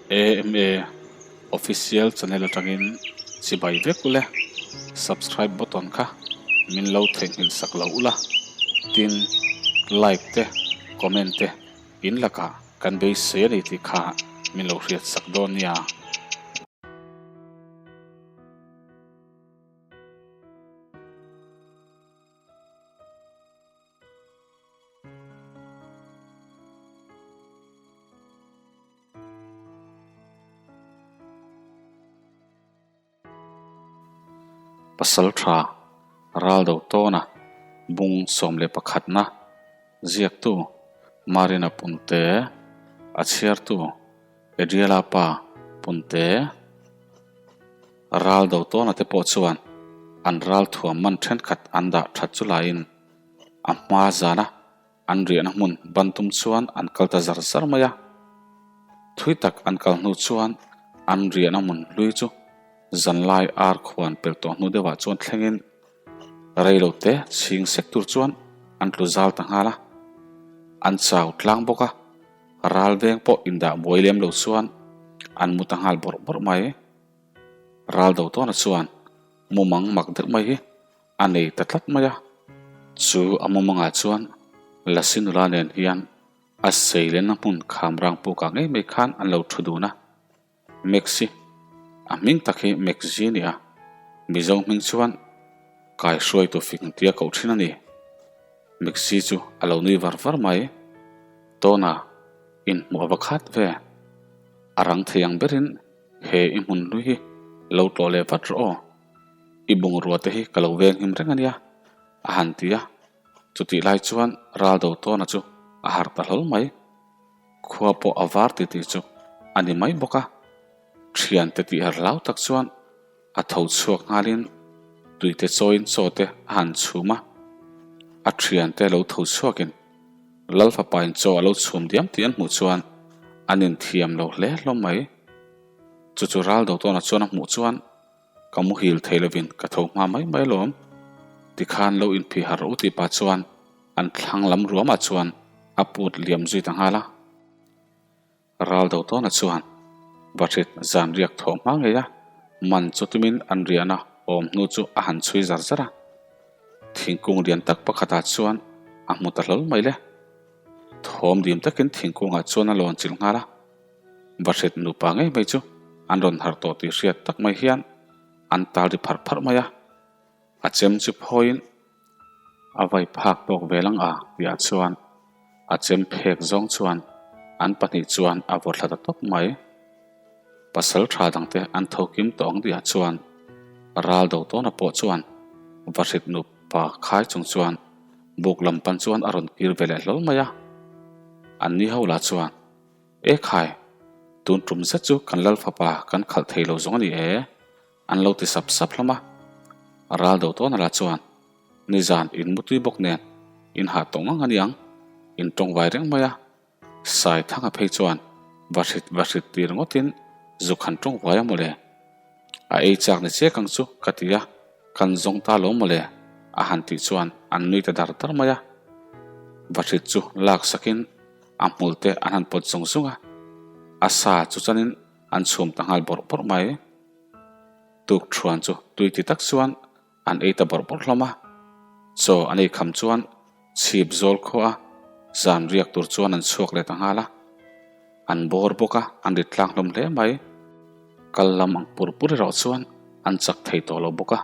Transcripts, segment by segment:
AMA Official channel atangin chibai vek ule, subscribe button kha min lo theihnghilh sak lo ula, tin like te comment te in lakah kan beisei a ni tih kha min lo hriat sak dawn nia. Pasal tha Raldo tawna bung 11 na ziaktu Marina Punte a chhiartu Adriela pa Punte Raldo tawna te pawh chuan an ral thuam man thenkhat an dah that chu laiin a hma zana An riahna hmun ban tum chuan an kal ta zar zar mai a. Thui tak an kal hnu chuan an riahna hmun hlui chu zanlai ar khuan pel tawh hnu deuhah chuan thlengin reilo te chhing sek tur chuan an tlu zal ta nghal a. An chau tlang bawk a, ral veng pawh indah buai lem lo chuan an mu ta nghal bawrh bawrh mai. Ral do tawna chuan mumang mak deuh mai hi a nei ta tlat mai a, chu a mumangah chuan Lasi nula nen hian a seilenna hmun kham rang pukah ngei mai khan an lo thu dun a, Maxi, a hming tak hi Maxi a ni a, Mizo hming chuan kaihruaitu fing tia koh thin a ni. Maxi chu a lo nui var var mai, Tawna inhmuh a va khat ve, a rang thei ang berin he i hmun hlui hi lo tlawh leh vat rawh aw. I bungrua te hi ka lo veng him reng a nia, a han ti a. Chutih lai chuan Raldo tawna chu a harh ta hlawl mai. Khua pawh a var ti tih chu a ni mai bawk a. Thiante tih har hlau tak chuan a tho chhuak nghalin tuite chawiin chaw te a han chhum a. A thiante lo tho chhuakin Lalfapain chaw a lo chhum diam tih an hmuh chuan an inthiam lo hle hlawm mai. Chu chu Raldo tawna chuan a hmuh chuan Ka muhil thei lovin ka tho hma mai mai alawm. Tikhan lo inphih har rawh u tih pah chuan an thlang lam ruamah chuan a put liam zui ta nghal a. Ral do tawna chuan Vahrit zan riak thawh hma ngei a, man chu tumin an riahna awm hnu chu a han chhui zar zar a. Thingkung lian tak pakhatah chuan a hmu ta hlawl mai le. Thawm dim takin thingkungah chuan a lawn chilh nghal a. Vahrit nupa ngei mai chu an rawn harh tawh tih hriat tak mai hian an tal ri pharh pharh mai a, a chem chu phawiin a vai phak tawk vel ang a tihah chuan a chem phek zawng chuan an pahnih chuan a vaw thla ta tawp mai. Pasal tha dangte an tho kim tawh ang tihah chuan ral do tawna pawh chuan Vahrit nupa khai chung chuan buk lam pan chuan a rawn kir ve leh hlawl mai a, anni ho lah chuan E khai, tun tum zet chu kan lal fapa kan khalh thei lo zawng a ni e, an lo ti sap sap hlawm a. Ral do tawn ala chuan nizan in mutui bawk nen in hah tawh ngang a ni ang, in tawng vai reng mai a. Sai thanga phei chuan va hrit va hrit tir ngawtin zuk han tawng vai a mawle. A ei chak ni chiak ang chu ka ti a, kan zawng ta lo mawle a han tih chuan an nui ta dar dar mai a. Vahrit chu lak sakin a hmul te an han pawt zung zung a, a sa chu chuanin an chhum ta nghal bawrh bawrh mai. Tuk thuan chu tui ti tak chuan an ei ta bawrh bawrh hlawm a, chaw an ei kham chuan chhip zawl khawh a zan riak tur chuan an chhuak leh ta nghal a. An bawr bawk a, an rit tlang hlawm hle mai. Kal lam ang pur pur erawh chuan an chak thei tawh lo bawk a,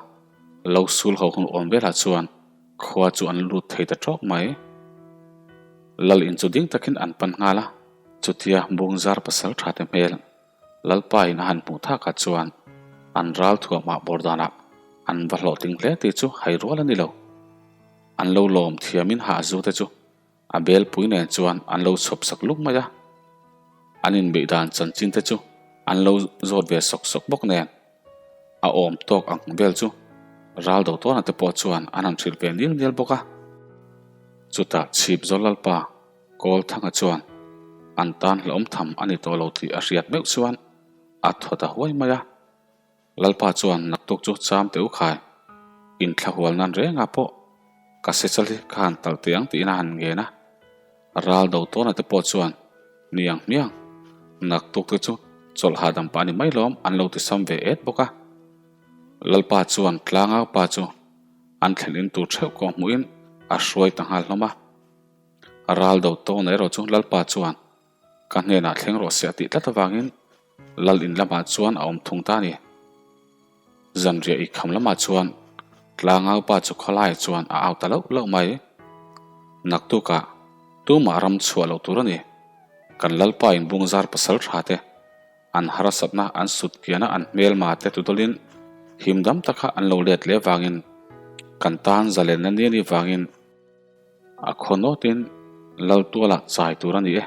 lo sul ho hun awm velah chuan khua chu an lut thei ta tawk mai. Lal in chu ding takin an pan nghal a, chutia Bungzar pasal tha te hmel Lalpa in a han hmuh thakah chuan an ral thuamah bawr danah an va hlawhtling hle tih chu hai rual a ni lo. An lo lawm thiamin hahzu te chu A belpui nen chuan an lo chhawp sak luk mai a, an inbeih dan chanchin te chu an lo zawt ve sawk sawk bawk nen, a awm tawk ang vel chu ral do tawna te pawh chuan an han hrilh ve nil nil bawk a. Chutah chhip zawl lalpa Kawlthanga chuan an tan hlauhawm tham a ni tawh lo tih a hriat meuh chuan a thaw ta huai mai a. Lalpa chuan naktuk chu cham teh u khai, inthlahual nan rengah pawh ka se chal hi ka han talh teh ang tiin a han ngen a. Ral do tawna te pawh chuan niang hmiang naktuk te chu Chawlh hahdam pah a ni mai lawm an lo ti sam ve et bawk a. Lalpa chuan tlangau pa chu an thlen in tur theuh kawh hmuhin a hruai ta nghal hlawm a. Ral do tawna erawh chu Lalpa chuan ka hnenah thleng rawh se a tih tlat avangin Lal in lamah chuan a awm thung ta a ni. Zanriah i kham lamah chuan tlangau pa chu khawlaiah chuan a au ta loh loh mai. Naktukah tumah ram chhuah loh tur a ni. Kan Lalpa in bungzar pasal tha te, an harsatna an sut kiana an hmelma te tudawlin himdam taka an lo let leh vangin kan tan zalenna ni a nih vangin A khaw nawtin lal tualah chai tur a ni e,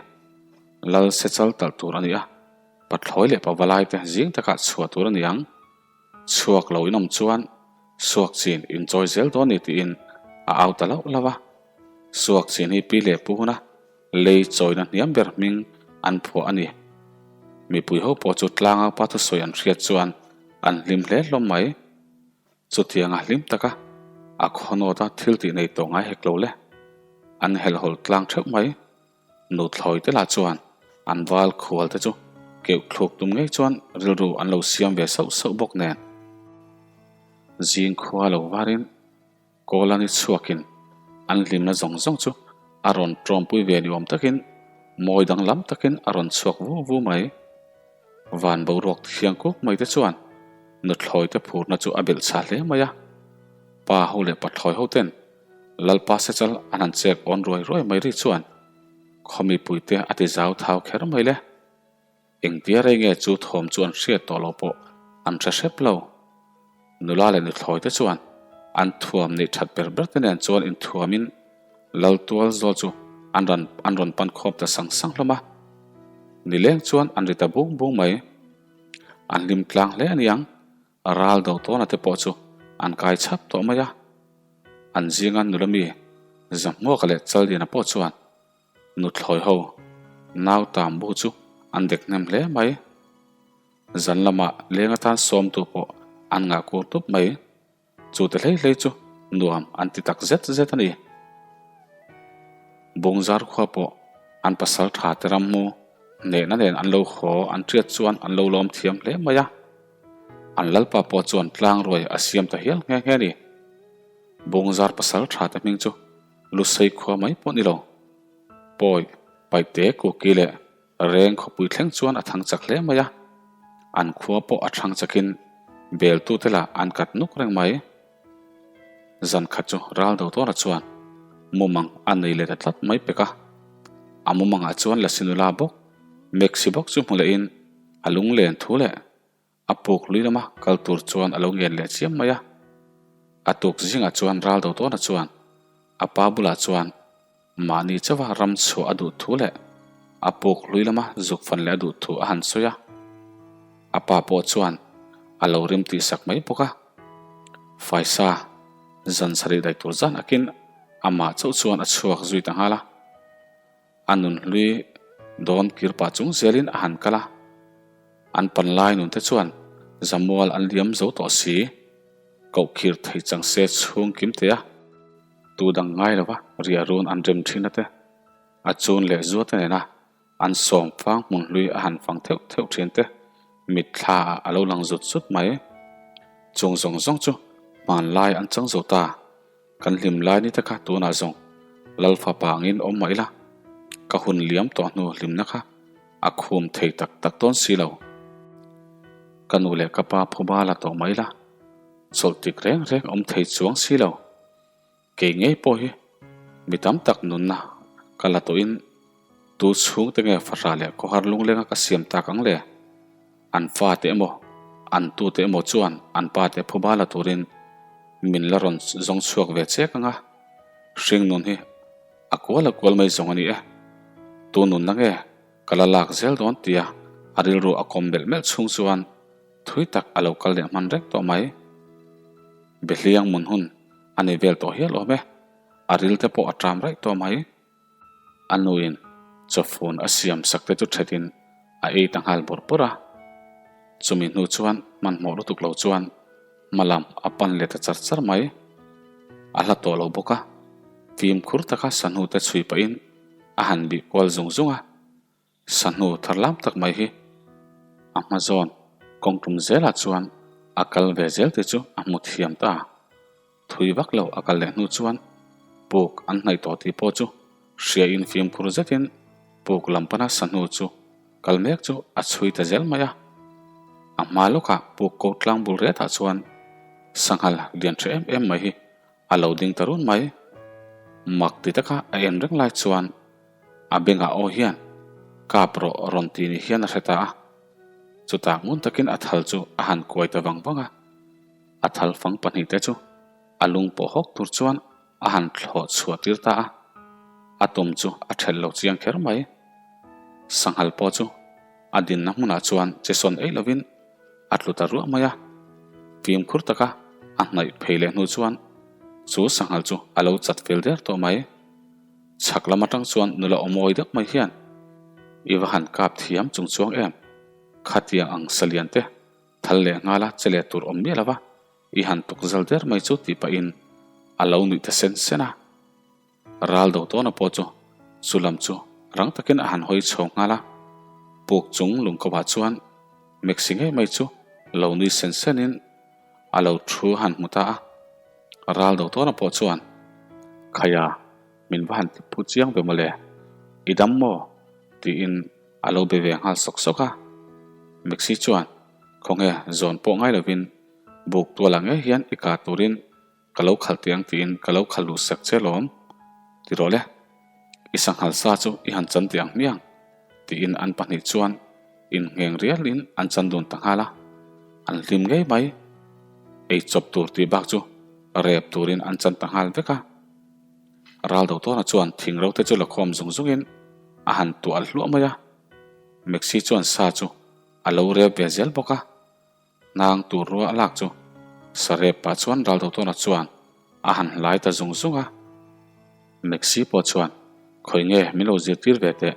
lal se chal talh tur a ni a, pathlawi leh pavalai te zing takah chhuah tur a ni ang. Chhuak lo inawm chuan suak chin inchawi zel dawn ni tiin a au ta lauh lauh a. Suak chin hi pi leh pu huna lei chawina hniam ber hming an phuah a ni. Mipui ho pawh chu tlangaupa thusawi an hriat chuan an hlim hle hlawm mai. Chutianga hlim taka a khawnawta thil tih nei tawh ngai hek lo le. An helhhawlh tlang theuh mai. Nuthlawi te lah chuan an val khual te chu keuh thluk tum ngei chuan rilru an lo siam ve sauh sauh bawk nen. Zing khua lo varin Kawlani chhuakin an hlimna zawng zawng chu a rawn tawmpui ve ni awm takin mawi danglam takin a rawn chhuak vu vu mai. Van boruak thiang kuk mai te chuan nuthlawi te phurna chu a belh chha hle mai a. Pa ho leh pathlawi ho ten Lalpa Sechal an han chek awn ruai ruai mai ri chuan khaw mipuite a ti zau thau kher mai le. Engtia rei nge chu thawm chu an hriat tawh lo pawh an hre hrep lo. Nula leh nuthlawi te chuan an thuam neih that ber ber te nen chuan inthuamin Lal tual zawl chu an rawn an rawn pan khawm ta sang sang hlawm a. Nileng chuan an ri ta bung bung mai. An hlim tlang hle a niang. Ral do tawna te pawh chu an kai chhap tawh mai a. An zinga nula mi Zahmuaka leh Challiana pawh chuan Nuthlawi ho nau tam bu chu an dek hnem hle mai. Zan lamah leng atan sawmtu pawh an ngah kur tup mai. Chu te hlei hlei chu nuam an ti tak zet zet a ni. Bungzar khua pawh an pasal tha te ram mu hnehna nen an lo haw an hriat chuan an lo lawm thiam hle mai a. An lalpa pawh chuan tlang ruai a siam ta hial nghe nghe a ni. Bungzar pasal tha te hming chu Lusei khua mai pawh ni lo. Pawi, Paihte, Kuki leh Reng khawpui thleng chuan a thang chak hle mai a. An khua pawh a thang chakin beltute lah an kat nuk reng mai. Zan khat chu ral do tawna chuan mumang a nei leh ta tlat mai pek a. A mumangah chuan Lasinula bawk, Maxi bawk chu hmu lehin a lunglen thu leh A puk lui lama kal tur chuan a lo ngen leh chiam mai a. A tuk zingah chuan ral do tawna chuan a pa bulah chuan mahni chauha ram chhuah a duh thu leh a puk lui lama zuk fan leh a duh thu a han sawi a. A pa pawh chuan a lo rim tih sak mai bawk a. Faisa zan sarih daih tur zan akin amah chauh chuan a chhuak zui ta nghal a. A nun hlui dawn kir pah chung zelin a han kal a, an pan lai nun te chuan zamual an liam zo tawh si. Kohkhir thei chang se chhung kim teh a, tu dang ngai lova riah run an rem thin a te, a chun leh zua te nena an sawm fang hmun hlui a han fang theuh theuh thin te mitthla ah a lo lang zut zut mai. Chung zawng zawng chu hmanlai an chang zo ta. Kan hlim lai ni te kha tunah zawng Lal fapa angin awm mah ila, ka hun liam tawh hnu hlimna kha a khum thei tak tak dawn si lo. Ka nu leh ka pa phuba la tawh mah ila, chawlh tik reng reng awm thei chuang si lo. Kei ngei pawh hi mi tam tak nunna ka la tawhin tu chhungte nge fahrah leh khawhar lunglenga ka siam tak ang le? An fate emaw, an tute emaw chuan an pate phuba la turin min la rawn zawng chhuak ve chek ang a, hring nun hi a kual a kual mai zawng a ni e. Tu nunna nge ka la lak zel dawn tia a rilru a kawm melh melh chhung chuan thui tak a lo kal leh hman reng tawh mai. Behliang mun hun a ni vel tawh hial awm e, a ril te pawh a ṭam raih tawh mai. A nuin chawfun a siam sak te chu thetin a ei ta nghal bawrh bawrh a. Chumi hnu chuan hmanhmawh lutuk lo chuan hma lam a pan leh ta char char mai. A hla tawh lo bawk a, fimkhur taka sahnu te chhui pahin a han bih kual zung zung a. Sahnu thar lam tak mai hi. A hma zawn kawng tum zelah chuan a kal ve zel tih chu a hmu thiam ta. Thui vak lo a kal leh hnu chuan puk an hnaih tawh tih pawh chu hriain fimkhur zetin puk lam pana sahnu chu kal mek chu a chhui ta zel mai a. A hma lawkah puk ko tlang bul retah chuan sanghal lian tha em em mai hi a lo ding ta run mai. Mak ti taka a en reng lai chuan a bengah aw hian kap rawh rawn ti ni hian a hre ta a. Chutah ngun takin a thal chu a han kuai ta vang vang a. A thal fang pahnihte chu a lung pawh hawk tur chuan a han thlawh chhuah tir ta a, a tum chu a thelh lo chiang kher mai. Sanghal pawh chu a dinna hmunah chuan che sawn eih lovin a tlu ta ruah mai a, fimkhur taka a hnaih phei leh hnu chuan chu sanghal chu a lo chat fel der tawh mai. Chhak lam atang chuan nula awmawi deuh mai hian, I va han kap thiam chung chuang em? Khatiang ang salian te Thal leh nghala che leh tur awm miah lova, i han tuk zal der mai chu tih pahin a lo nuih ta sen sen a. Ral do tawna pawh chu chu lam chu rang takin a han hawi chho nghal a, puk chung lungkawah chuan Maxi ngei mai chu lo nui sen senin a lo thu han hmu ta a. Ral do tawna pawh chuan, Khaia, min va han ti phu chiang ve mawle, i dam maw? tiin A lo be ve nghal sawk sawk a, Maxi chuan khawnge zawn pawh ngai lovin buk tualah ngei hian i kah turin ka lo khalh tih ang tiin ka lo khalh luh sak che lawm ti rawh le, i sanghal sa chu i han chan tih ang hmiang tiin an pahnih chuan inngheng rialin an chan dun ta nghal a, an hlim ngei mai. Ei chawp tur tih bak chu rep turin an chan ta nghal vek a. Ral Dotawna chuan thing ro te chu la khawm zung zungin a han tuah hluah mai a, Maxi chuan sa chu a lo rep ve zel bawk a, hnang tur rua a lak chu sa rep pah chuan Ral Dotawna chuan a han hlai ta zung zung a. Maxi pawh chuan, Khawi nge min lo zirtir ve teh,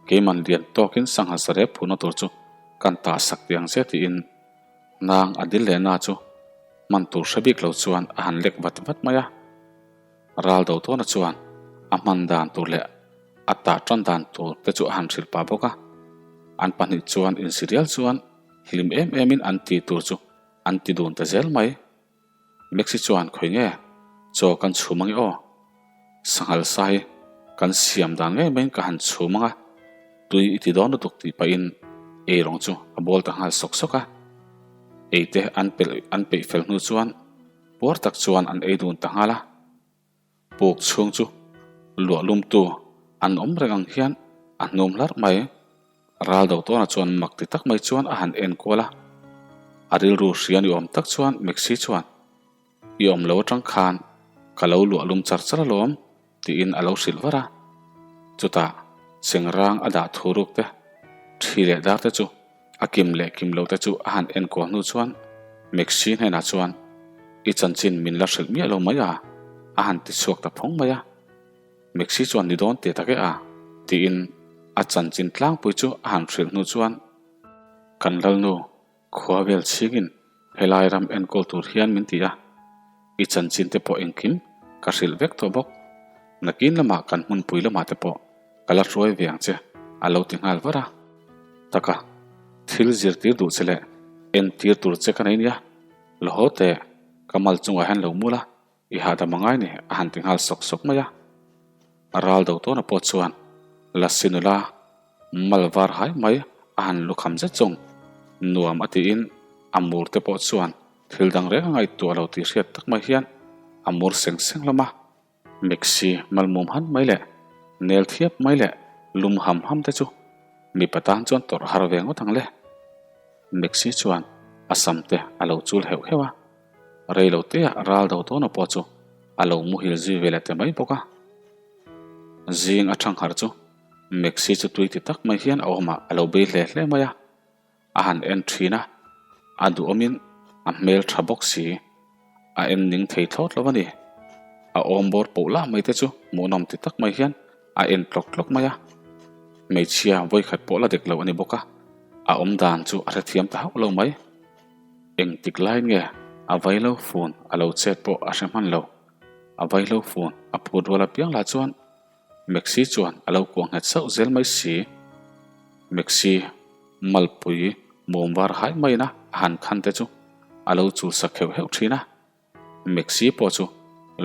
keiman lian tawkin sangha sa rep phurna tur chu kan tah sak tih ang che tiin hnang a dil leh na chu hman tur hre bik lo chuan a han lek vat vat mai a. Ral do tawna chuan a hman dan tur leh a tah tan dan tur te chu a han hrilh pah bawk a. An pahnih chuan insi rial chuan hlim em emin an tih tur chu an ti dun ta zel mai. Maxi chuan khawi nge chaw kan chhum ange aw. Sanghal sa hi kan siam dan ngei maiin ka han chhum ang a, tui i ti dawn lutuk tih pahin eirawng chu a bawl ta nghal sawk sawk a. Ei te an pelh an peih fel hnu chuan Puar tak chuan an ei dun ta nghal a, puk chhung chu luah lumtu an awm reng ang hian a hnum hlarh mai. Ral do tawna chuan mak ti tak mai chuan a han en kual a, a rilru hria ni awm tak chuan Maxi chuan, I awm lo atang khan ka lo luah lum char char alawm, tiin a lo hrilh var a. Chutah chengrang a dah thu ruk te, thi leh dar te chu a kim leh kim lo te chu a han enkual hnu chuan Maxi hnenah chuan, I chanchin min la hrilh miah lo mai a, a han ti chhuak ta phawng mai a. Maxi chuan ni dawn teh tak e a, tiin a chanchin tlangpui chu a han hrilh hnu chuan, Kan lalnu, Khua vel chhingin helai ram enkawl tur hian min ti a, i chanchin te pawh engkim ka hrilh vek tawh bawk. Nakin lamah kan hmunpui lamah te pawh ka la hruai ve ang che a lo ti nghal var a. Taka, thil zirtir duh che leh entir tur che ka nei nia, la haw teh, ka mal chungah hian lo mul a, I hahdam a ngai ni a han ti nghal sawk sawk mai a. Ral do tawna pawh chuan Lassi nula mal var hai mai a han lukham zet chung nuam a tiin a mur te pawh chuan thil dang reng a ngaihtuah lo tih hriat tak mai hian a mur seng seng hlawm a. Mixi mal mum han mai leh nel thiap mai leh lum ham ham te chu mipa tan chuan tawrh har ve ngawt ang le. Mixi chuan a sam te a lo chul heuh heuh a. Rei lo te ah ral do tawna pawh chu a lo muhil zui ve leh ta mai bawk a. Zing a thang harh chu Maxi chu tui ti tak mai hian a awmah a lo bei hle hle mai a. A han en thin a, a duhawmin a hmel tha bawk si. A en ning thei thlawt lo a ni. A awm bawr poh lah mai te chu hmuhnawm ti tak mai hian a en tlawk tlawk mai a. Hmeichhia vawikhat pawh la dek lo a ni bawk a, a awm dan chu a hrethiam ta hauh lo mai. Engtik lai nge a vaihlo fun a lo chet pawh a hre hman lo. A vaihlo fun a phut rual apiang lah chuan Maxi chuan a lo kuah nghet sauh zel mai si. Maxi malpui Mum var hai maiin a han khan te chu a lo chul sak heuh heuh thin a. Maxi pawh chu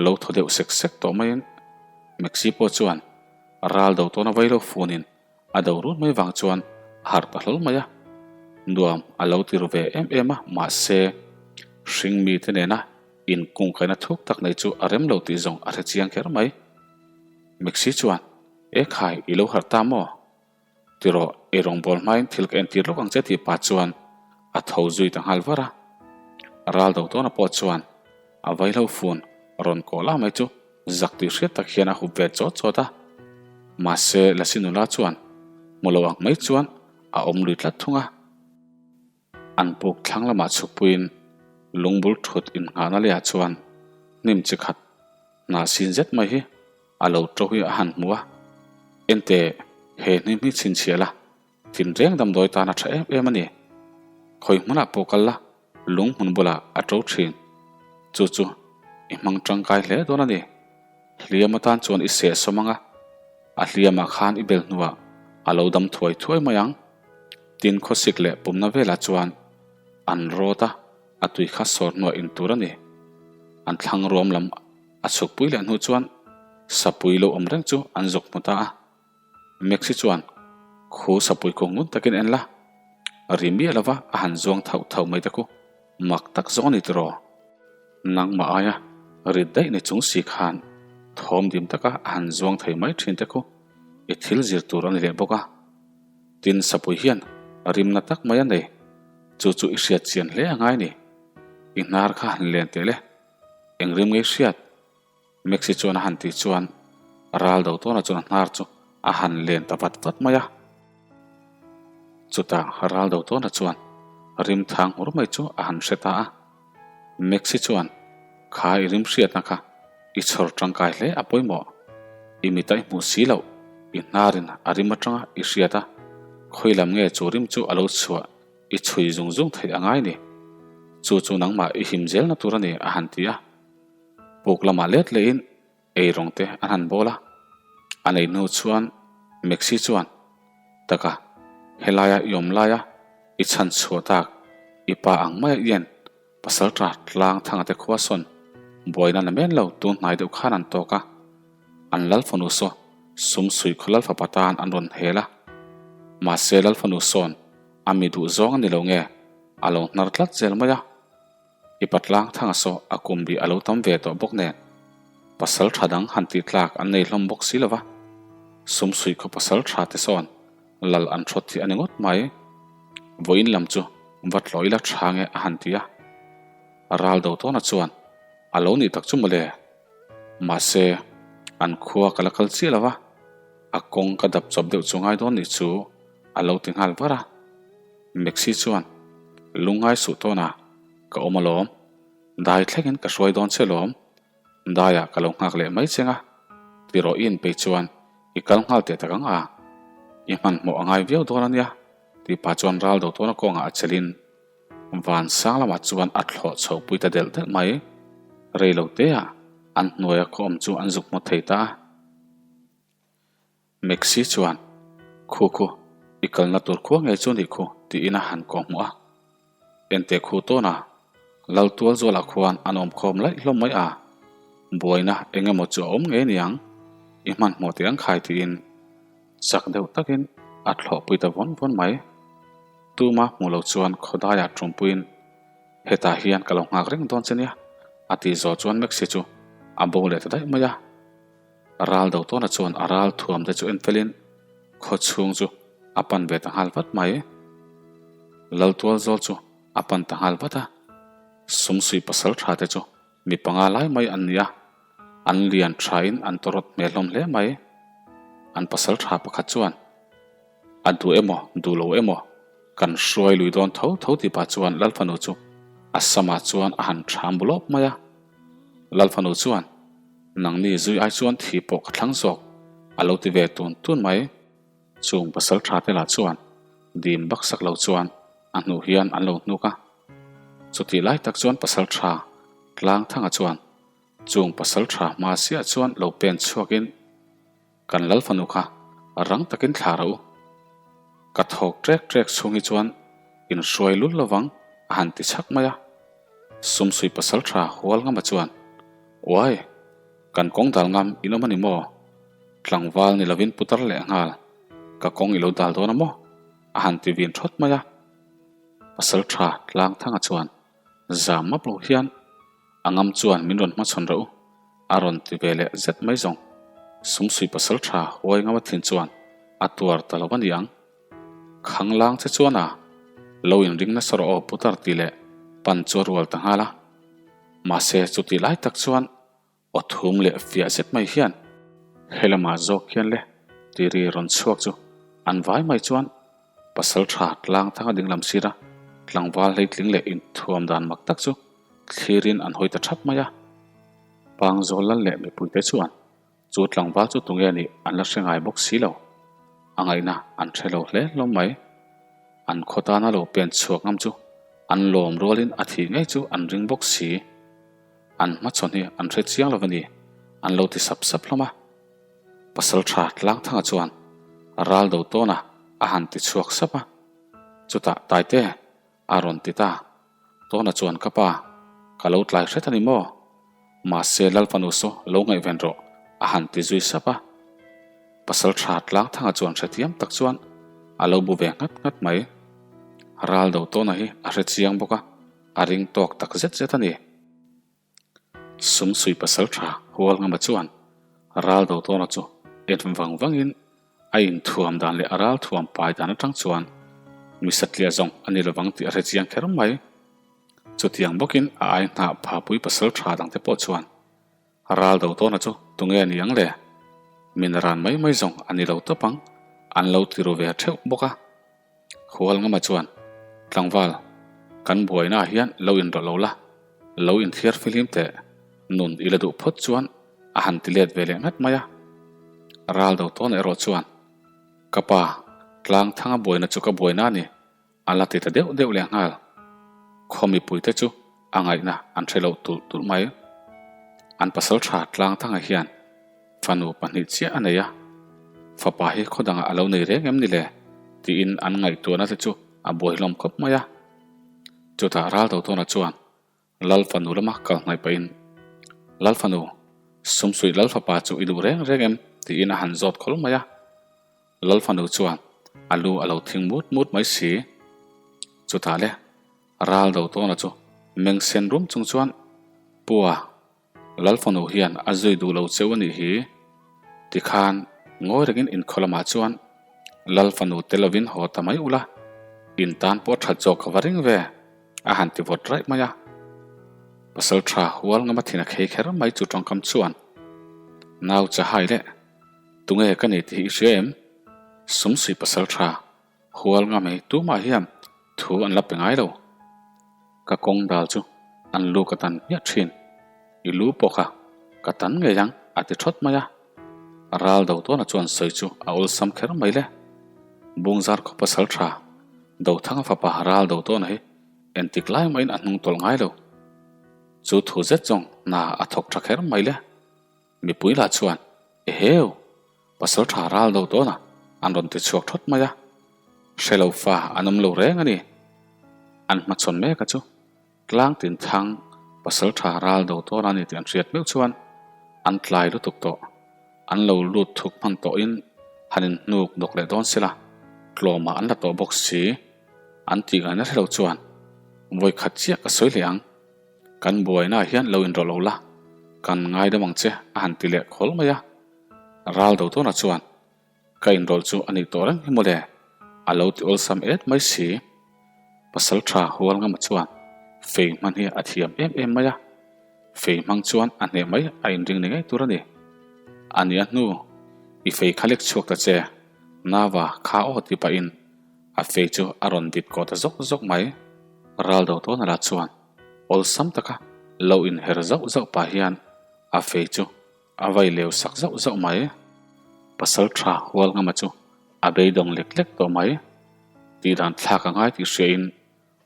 lo thaw deuh sek sek tawh maiin Maxi pawh chuan ral do tawna vailo funin a do run mai vang chuan a harh ta hlawl mai a. Nuam a lo ti ru ve em em a, mahse hring mite nena inkungkaihna thuk tak nei chu a rem lo tih zawng a hre chiang kher mai. Maxi chuan, E khai, i lo harh ta maw? Ti rawh, ei rawngbâwl hmain thil ka entir lawk ang che tih pah chuan a tho zui ta nghal var a. Ral do tawna pawh chuan a vaihlo fun rawn kawh lah mai chu zak tih hriat tak hian a hup ve chawt chawt a. Mahse, Lasi nula chuan hmu lo ang mai chuan a awm lui tlat thung a. An puk thlang lamah chhukpuiin lungbul thut innghahna leiah chuan hnim chi khat hnah sin zet mai hi a lo to hi a han hmu a, Ente, he hnim hi chhinchhiah la, tinreng damdawi tan a tha em em a ni. Khawi hmunah pawh kal la, lung hmun bulah a to thin. Chu chu i hmang tangkai hle dawn a ni. Hliam atan chuan i sehsawm ang a, a hliamah khan i bel hnuah a lo dam thuai thuai mai ang. Tin khawsik leh pumna velah chuan an rawt a, a tui kha sawr hnuah in tur a ni. An thlang ruam lam a chhukpui leh hnu chuan sapui lo awm reng chu an zuk hmu ta a. Maxi chuan khu sapui khu ngun takin en la, ri miah lova a han zuang thauh thauh mai te khu mak tak zawng a ni tiraw? Nangmah aia rit daih ni chung si khan thawm dim taka a han zuang thei mai thin te khu i thil zir tur a ni leh bawk a. Tin sapui hian rimna tak mai a nei, chu chu i hriat chian hle a ngai ni. I hnar kha han len teh le, eng rim ngei hriat? Maxi chuan a han tih chuan ral do tawna chuan a hnar chu a han len ta vat vat mai a. Chutah ral do tawna chuan rim thang hmur mai chu a han hre ta a. Maxi chuan, Kha i rim hriatna kha i chhawr tangkai hle a pawimawh. I mita i hmuh si loh, i hnarin a rim atanga i hriat a, khawi lam nge chu rim chu a lo chhuah i chhui zung zung theih a ngai ni. Chu chu nangmah i him zelna tur a ni a han ti a. Puk lamah let lehin ei rawng te an han bawl a, a nei hnu chuan Maxi chuan, Taka, helaia i awm laia i chhan chhuah tak i pa ang maia i en pasal ta tlang thanga te khua sawn buaina na men lo tun hnai deuh khan an tawk a, an lal fanu saw sum suih khaw lal fapa tan an rawn hel a, mahse lal fanu sawn a mi duh zawng a ni lo nge a lo hnar tlat zel mai a. I patlang thanga saw a kum bih a lo tam ve tawh bawk nen, pasal tha dang han tih tlak an nei hlawm bawk si lo va, sumsuih khaw pasal tha te sawn lal an hrawt hi a ni ngawt mai. Vawiin lam chu va tlawh ila tha nge a han ti a. Ral do tawna chuan a lo nih tak chu mawle. Mahse, an khua ka la kal chiah lo va, a kawng ka dap chawp deuh chu ngai dawn nih chu a lo ti nghal var a. Maxi chuan, Lungngai suh tawn a, ka awm alawm. Dai thlengin ka hruai dawn che lawm. Daiah ka lo nghak leh mai cheng a, ti rawh i inpei chuan i kal nghal teh tak ang a. I hmanhmawh a ngai viau dawn a nia, tih pah chuan ral do tawna kawngah a chelin van sang lamah chuan a thlawh chho pui ta delh delh mai. Rei lo teah an hnuaia khaw awm chu an zuk hmu thei ta a. Maxi chuan, Khu khu, i kalna tur khua ngei chu nih khu, tiin a han kawh hmuh a. Enteh khu tawna, Lal tual zualah khuan an awm khawm laih hlawm mai a, buaina eng emaw chu a awm ngei niang, i hmanhmawh teh ang khai tiin chak deuh takin a thlawhpui ta vawn vawn mai. Tuma hmuh lo chuan khawdaiah ṭumpuiin hetah hian ka lo nghak reng dawn che nia, a tih zawh chuan Maxi chu a bo leh ta daih mai a. Ral do tawna chuan a ral thuam te chu en felin khaw chhung chu a pan ve ta nghal vat mai. Laltual zawl chu a pan ta nghal vat a, Sumsui pasal tha te chu mi panga lai mai an ni a, an lian thain an tawrawt hmel hlawm hle mai. An pasal tha pakhat chuan a duh emaw duh lo emaw kan hruai lui dawn tho tho tih pah chuan Lalfanu chu a samah chuan a han ṭham bu lawp mai a. Lalfanu chuan Nangni zui ai chuan thi pawh ka thlang zawk, a lo ti ve tun tun mai. Chung pasal tha te lah chuan dim baksak lo chuan a hnuh hian an lo hnuk a. Chutih lai tak chuan pasal tha Tlangthanga chuan chung pasal tha hma siah chuan lo pen chhuakin, Kan Lalfanu kha rang takin thla rawh u. Ka thawk trek trek chhung hi chuan. Inhruai lul lovang a han ti chhak mai a. Sumsui pasaltha Hualngama chuan, Uai! Kan kawng dal ngam in awm a ni maw? Tlangval ni lovin putar leh nghal, ka kawng i lo dal dawn a maw? a han ti vin thawt mai a. Pasaltha Tlangthanga chuan zam map lo hian, A ngam chuan min rawn hmachhawn reuh u, a rawn ti ve leh zet mai zawng. Sumsui pasaltha Huaingama thin chuan a tuar ta lo a ni ang. Khanglang che chuan a lo inring nasa rawh aw putar tih leh pan chu a rual ta nghal a. Mahse chutih lai tak chuan aw thum leh fiah zet mai hian helamah zawk hian le tiri rawn chhuak chu an vai mai chuan pasal tha tlang thanga dinglam sira tlangval hleitling leh inthuam dan mak tak chu thlirin an hawi ta thap mai a. Pangzawl lal leh mipuite chuan Chu tlangval chu tunge nih an la hre ngai bawk si lo. A ngaihna an hre lo hle hlawm mai. An khaw tana lo pen chhuak ngam chu an lawm rualin a thih ngei chu an ring bawk si. An hmachhawn hi an hre chiang lo a ni, an lo ti sap sap hlawm a. Pasal tha Tlangthanga chuan ral do tawn a a han ti chhuak sap a. Chutah Taite a rawn ti ta. Tawna chuan ka pa, ka lo tlai hret a ni maw? Mahse Lalfanu saw lo ngaihven rawh a han ti zui sap a. Pasal tha Tlangthanga chuan hrethiam tak chuan a lo bu ve nghat nghat mai. Ral do Tawna hi a hre chiang bawk a, a ring tawk tak zet zet a ni. Sumsui pasal tha Hualngama chuan ral do tawna chu en vang vangin a inthuam dan leh a ral thuam pai dan atang chuan mi satliah zawng a ni lovang tih a hre chiang kher mai. Chutiang bawkin a ai hnah phapui pasal tha dangte pawh chuan ral do tawna chu tunge a ni ang le? Min ran mai mai zawng a ni lo tawp ang an lo ti ru ve theuh bawk a. Hualngama chuan, Tlangval, kan buainaah hian lo inrawlh lo la, lo inthiar fihlim teh, nun i la duh phawt chuan a han ti let ve leh ngat mai a. Ral do tawn erawh chuan, Ka pa, Tlangthanga buaina chu ka buaina a ni, a la ti ta deuh deuh leh nghal. Khaw mipuite chu a ngaihna an hre lo tulh tulh mai. An pasal tha Tlangthanga hian Fanu pahnih chiah a nei a, fapa hi khaw dangah a lo nei reng em ni le? tiin an ngaihtuahna te chu a buai hlawm khawp mai a. Chutah Raltotawna chuan Lal fanu lama kal hnaih pahin, Lal fanu, Sumsuih Lal fapa chu i duh reng reng em? tiin a han zawt khawl mai a. Lal fanu chuan a lu a lo thing mut mut mai si. Chutah le Raltotawna chu meng sen rum chung chuan, Pua, Lalfanu hian a zui duh lo cheu a nih hi. Tikhan ngawi rengin inkhaw lamah chuan Lalfanu te lovin haw ta mai ula, in tan pawh that zawk ka va ring ve, a han ti vawt raih mai a. Pasal tha hual ngama thin a khei kher mai chu tawngkam chuan, Nau chahai leh, tunge ka ni tih hi i hria em? Sumsui pasal tha Hual nga mai tumah hian thu an la pe ngai lo. Ka kawng dal chu an lu ka tan hmiah thin. I lu pawh kha ka tan ngei ang a ti thawt mai a. Ral do tawna chuan sawi chu a awlsam kher mai le. Bungzar khaw pasal tha Dothanga fapa ral do tawna hi entik lai mahin a hnung tawlh ngai lo. Chu thu zet zawng hna a thawk tha kher mai le. Mipui lah chuan, Eheu! Pasal tha ral do tawn a, an rawn ti chhuak thawt mai a. Hre lo fa an awm lo reng a ni. An hmachhawn mek a chu tlang tin thang pasal tha ral do tawn a ni tih an hriat meuh chuan an tlai lutuk tawh. An lo lut thuk hman tawhin han inhnuk dawk leh dawn sela, tlawmah an la tawh bawk si. An tih ngaihna hre lo chuan vawikhat chiah ka sawi leh ang. Kan buainaah hian lo inrawlh lo la, kan ngaidam ang che a han ti leh khawl mai a. Ral do tawna chuan, Ka inrawlh chu a nih tawh reng hi mawle, a lo ti awlsam et mai si. Pasal tha Hualngama chuan fei hman hi a thiam em em mai a, fei hmang chuan a hneh mai a inring ni ngei tur a ni. A nia hnu, i fei kha lek chhuak ta che, Nava kha aw ti pahin a fei chu a rawn vit kawh ta zawk zawk mai. Ral do tawna lah chuan awlsam taka lo inher zauh zauh pah hian a fei chu A vai leu sak zauh zauh mai. Pasal tha Hualngama chu a beidawng lek lek tawh mai. Tih dan thlak a ngai tih hriain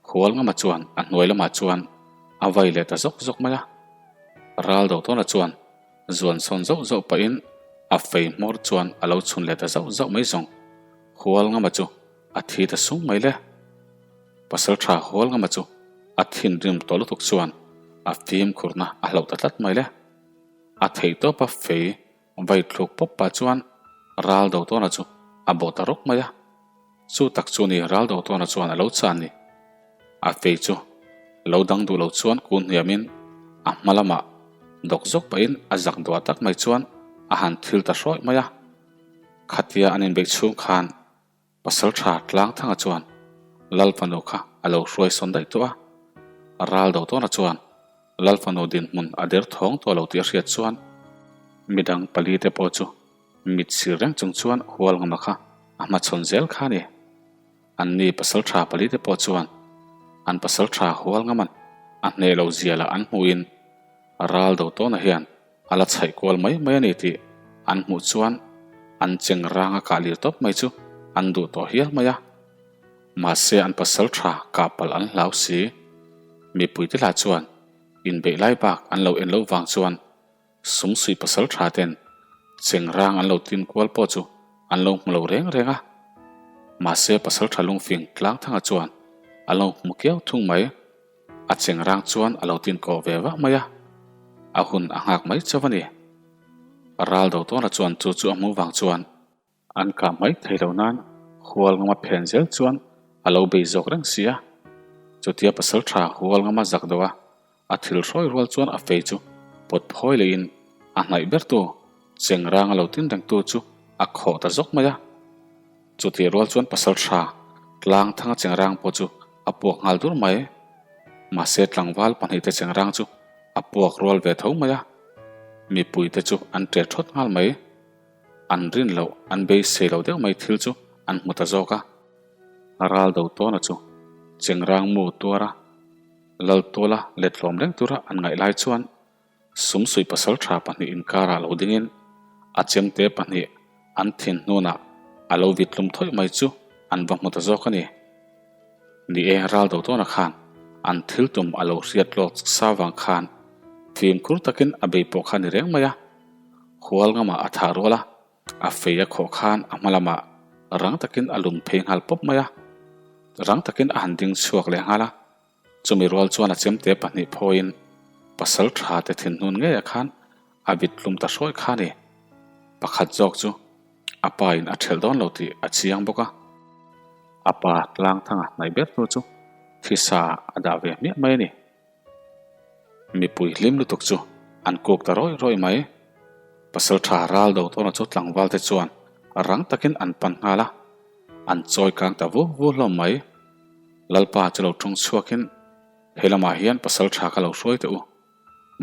Hualngama chuan a hnuai lamah chuan a vai leh ta zawk zawk mai a. Ral Dotawna chuan zuan sawn zauh zauh pahin a fei hmawr chuan a lo chhun leh ta zauh zauh mai zawng. Hualngama chu a thi ta sung mai le. Pasalṭha Hualngama chu a thinrim tawh lutuk chuan a fimkhurna a hlauh ta tlat mai le. A theihtawpa fei vai thluk pawp pah chuan Raldotawna chu a bawh ta rawk mai a. Chu tak chu ni Raldotawna chuan a lo chan ni. A fei chu lo dang duh lo chuan kun hniamin a hma lamah dawk zawk pahin a zak duah tak mai chuan a han thil ta hrawih mai a. Khatia an inbeih chhung khan Pasalṭha Tlangthanga chuan Lal fanu kha a lo hruai sawn daih tawh a. Raldotawna chuan Lal fanu dinhmun a der thawng tawh lo tih a hriat chuan midang palite pawh chu mit sir reng chung chuan Hualngama kha a hmachhawn zel kha a ni. Anni pasalṭha palite pawh chuan an pasalṭha Hualngaman a hneh lo zia lah an hmuhin Raldotawna hian A la chhaih kual mai mai a ni tih an hmuh chuan an cheng rang a kah lir tawp mai chu an duh tawh hial mai a. Mahse an pasal tha kah palh an hlau si. Mipuite lah chuan inbeih lai bak an lo en loh vang chuan Sumsui pasal tha ten cheng rang an lo tin kual pawh chu an lo hmu lo reng reng a. Mahse pasal tha lungfing Tlangthanga chuan a lo hmu kiau thung mai. A cheng rang chuan a lo tin kawh ve vak mai a, a hun a nghak mai chauh a ni. Ral do tawna chuan chu chu a hmuh vang chuan an kah mai thei lo nan Hualngama phen zel chuan a lo bei zawk reng si a. Chutia pasal tha Hualngama zak deuh a, a thil hrawi rual chuan a fei chu pawt phawi leiin a hnaih bertu cheng rang a lo tin rengtu chu a khawh ta zawk mai a. Chutih rual chuan pasal tha tlang thanga chengrang pawh chu a puak nghal dur mai. Mahse tlangval pahnihte chengrang chu a puak rual ve tho mai a, mipuite chu an ṭe ṭhawt nghal mai. An rin loh, an beisei lo deuh mai thil chu an hmu ta zawk a. Ral do tawna chu chengrang mu tuara Laltuala let hlawm reng tura an ngaih lai chuan Sumsui pasalṭha pahnih inkarah lo dingin a chemte pahnih an thin hnunah a lo vit tlum thawih mai chu an va hmu ta zawk a ni. Ni e, ral do tawna khan an thil tum a lo hriat lawk sa vang khan fimkhur takin a bei pawh kha ni reng mai a. Hualngamah a thah rual a, a fei a khawh khan a hma lamah rang takin a lum phei nghal pawp mai a, rang takin a han ding chhuak leh nghal a. Chumi rual chuan a chemte pahnih phawiin pasal tha te thinhnun ngeiah khan a vit tlum ta hrawi kha a ni. Pakhat zawk chu a pa in a ṭhelh dawn lo tih a chiang bawk a. A pa Tlangthanga hnaih ber tu chu thisa a dah ve hmiah mai a ni. Mipui hlim lutuk chu an kuk ta rawih rawih mai. Pasal tha ral do tawna chu tlangval te chuan rang takin an pan nghal a, an chawi kang ta vu vu hlawm mai. Lalpa chu lo ṭawng chhuakin, He lamah hian pasal ṭha ka lo hruai teh u,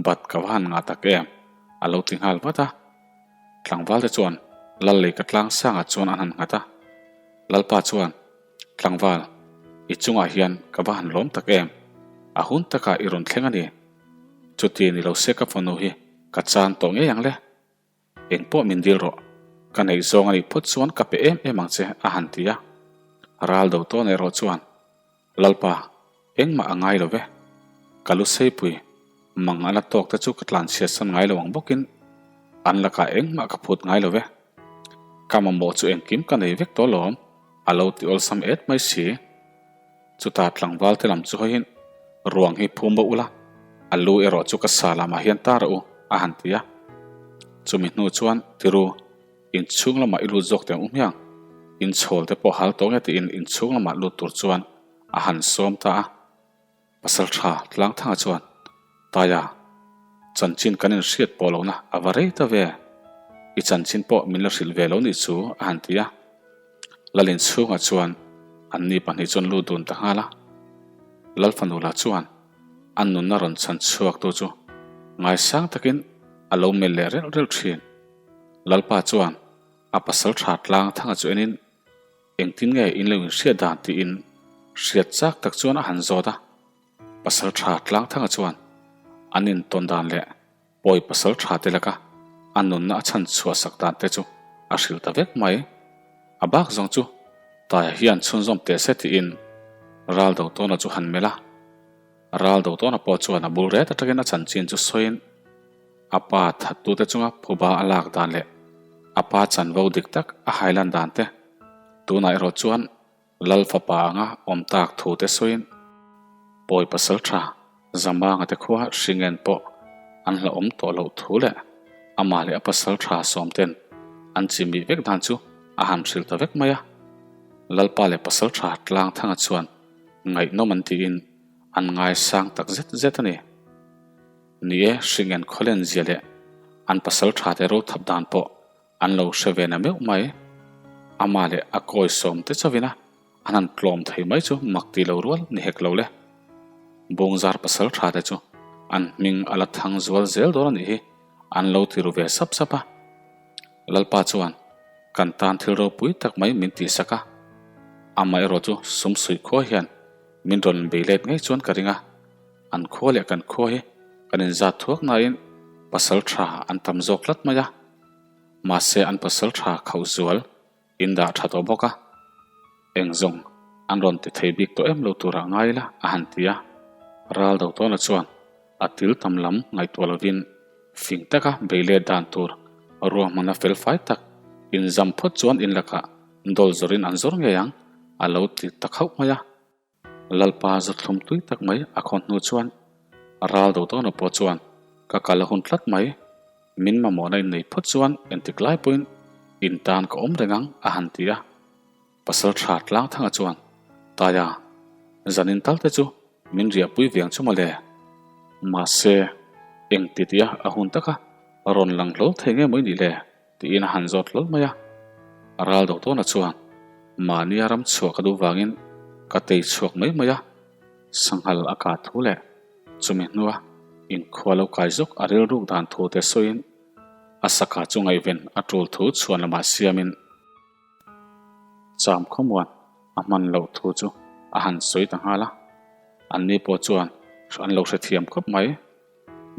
bat ka va han ngah tak em? a lo ti nghal vat a. Tlangvalte chuan Lal lei ka tlang sangah chuan an han nghat a. Lalpa chuan, Tlangval, i chungah hian ka va han lawm tak em? A hun takah i rawn thleng a ni. Chuti ni lo se ka fanu hi ka chan tawh ngei ang le. Eng pawh min dil rawh, ka neih zawng a nih phawt chuan ka pe em em ang che, a han ti a. Ral do tawn erawh chuan, Lalpa, engmah a ngai lo ve. Ka lu seipui, mang a la tawk te chu ka tlanchhiat san ngai lo ang bawkin an lakah engmah ka phut ngai lo ve. Ka mamawh chu engkim ka nei vek tawh lawm, a lo ti awlsam et mai si. Chutah tlangval te lam chu hawiin ruang hi phum bo ula, a lu erawh chu ka sa lamah hian tar a u, a han ti a. Chumi hnu chuan tiru, inchhung lamah i lut zawk teh ang u hmiang, inchhawl te pawh hal tawh nge tiin inchhung lamah lut tur chuan a han sawm ta a. Pasal tha Tlangthanga chuan, Taia, chanchin kan inhriat pawh lohna a va rei ta ve. I chanchin pawh min la hrilh ve lo nih chu, a han ti a. Lalin chhungah chuan anni pahnih chuan lut dun ta nghal a. Lalfanu lah chuan a nunna rawn chhan chhuaktu chu ngaisang takin a lo melh leh relh relh thin. Lalpa chuan a pasal tha Tlangthanga chu enin, Engtin nge in lo inhriat dan tiin hriat chak tak chuan a han zawt a. Pasal tha Tlangthanga chuan an intawn dan leh pawi pasal tha te laka a nunna a chhan chhuah sak dan te chu a hrilh ta vek mai. A bak zawng chu Taia hian chhunzawm teh se tiin Ral Dotawna chu han melh a. Ral Dotawna pawh chuan a bul ret atangin a chanchin chu sawiin a pa thattute chunga phuba a lak dan leh a pa chanvo dik tak a hailan dan te tunah erawh chuan. Lal fapa anga awm tak thu te sawiin Pawi pasaltha Zamanga te khua hringen pawh an hlauhawm tawh loh thu leh amah leh a pasaltha sawmten an chimih vek dan chu a han hrilh ta vek mai a. Lalpa leh pasaltha Tlangthanga chuan ngaihnawm an tiin an ngaisang tak zet zet a ni. Ni e, hringen khawlen zia leh an pasaltha te rothap dan pawh An lo hre ve na meuh mai. Amah leh a kawi sawm te chauhin a, an han tlawm thei mai chu mak ti lo rual ni hek lo le. Bawngzar pasal tha te chu an hming a la thang zual zel dawn a nih hi an lo ti ru ve sap sap a. Lalpa chuan kan tan thil ropui tak mai min tihsak a, amaherawh chu sum suih khua hian min rawn bei let ngei chuan ka ring a, an khua leh kan khua hi kan inzat thuak nain pasal tha an tam zawk tlat mai a. Mahse an pasal tha khauh zual in dah tha tawh bawk a, eng zawng an rawn ti thei bik tawh em lo turah ngai ila a han ti a. Ral Dotawna chuan a til tam lam ngaihtuah lovin fing taka bei let dan tur ruahmanna fel fai tak inzam phawt chuan in lakah dawl zawrin an zawr ngei ang a lo ti ta khauh mai a. Lalpa zathlum tui tak mai a khawn hnu chuan ral do dawn pawh chuan ka kal a hun tlat mai, min mamawhna in nei phawt chuan entik lai pawhin in tan ka awm reng ang a han ti a. Pasal tha Tlangthanga chuan Taia, zanin tal te chu min riahpui veng chu mawle. Mahse, engti tia a hun taka rawn lang hlawl thei nge maw i nih le? Tiin a han zawt hlawl mai a. Ral do tawna chuan mahnia ram chhuah ka duh vangin ka tei chhuak mai mai a, sanghal a kah thu leh chumi hnua inkhua lo kai zawk a rilruk dan thu te sawiin a saka chu ngaihven a tul thu chhuan lamah siamin Cham khawmuan a hman loh thu chu a han sawi ta nghal a, anni pawh chuan an lo hrethiam khawp mai.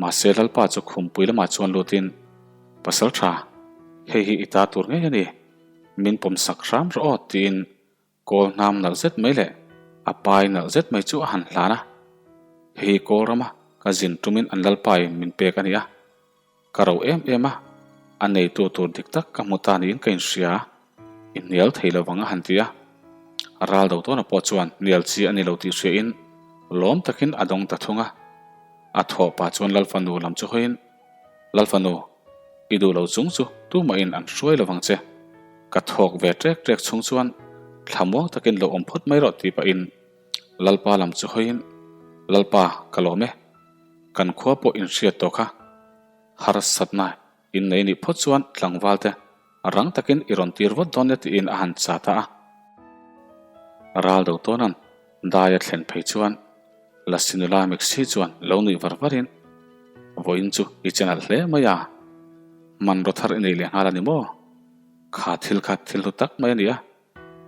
Mahse Lalpa chu khumpui lamah chuan lutin, Pasal tha, hei hi i ta tur ngei a ni, min pawm sak hram rawh aw tiin kawl hnam nalh zet mai leh a pai nalh zet mai chu a han hlan a. Hei hi kawl rama ka zin tumin an Lalpain min pek a ni a. Ka ro em em a, a neitu tur dik tak ka hmu ta niin ka inhria, i hnial thei lo vang a han ti a. Ral do tawna pawh chuan hnial chi a ni lo tih hriain lawm takin a dawng ta thung a. A thawh pah chuan Lalfanu lam chu hawiin, Lalfanu, i duh lo chung chu tumahin an hruai lo vang che. Ka thawk ve ṭek ṭek chhung chuan thlamuang takin lo awm phawt mai rawh tih pahin Lalpa lam chu hawiin, Lalpa, ka lawm e. Kan khua pawh inhriat tawh kha harsatna in nei nih phawt chuan tlangval te rang takin i rawn tir vat dawn nia tiin a han cha ta a. Ral do tawnan dai a thlen phei chuan Lasinula Mixi chuan lo nuih var varin, Vawiin chu i che nalh hle mai a, hmanraw thar i nei leh nghal a ni maw? Kha thil kha thil hlu tak mai a ni a,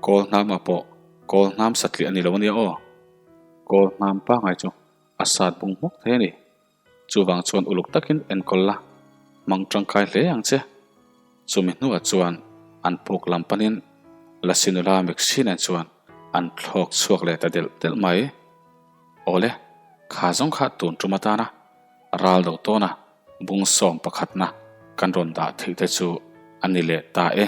kawl hnamah pawh kawl hnam satliah a ni lo a nia aw. Kawl hnam pangai chu A sat bung hmawk thei a ni. Chuvang chuan uluk takin enkawl la, hmang tangkai hle ang che. Chumi hnuah chuan an puk lam panin Lasinula Mixi nen chuan an thlawk chhuak leh ta delh delh mai. Awle, kha zawng kha tun tum atana ral do tawna bung sawm pakhatna kan rawn dah theih te chu a ni leh ta e.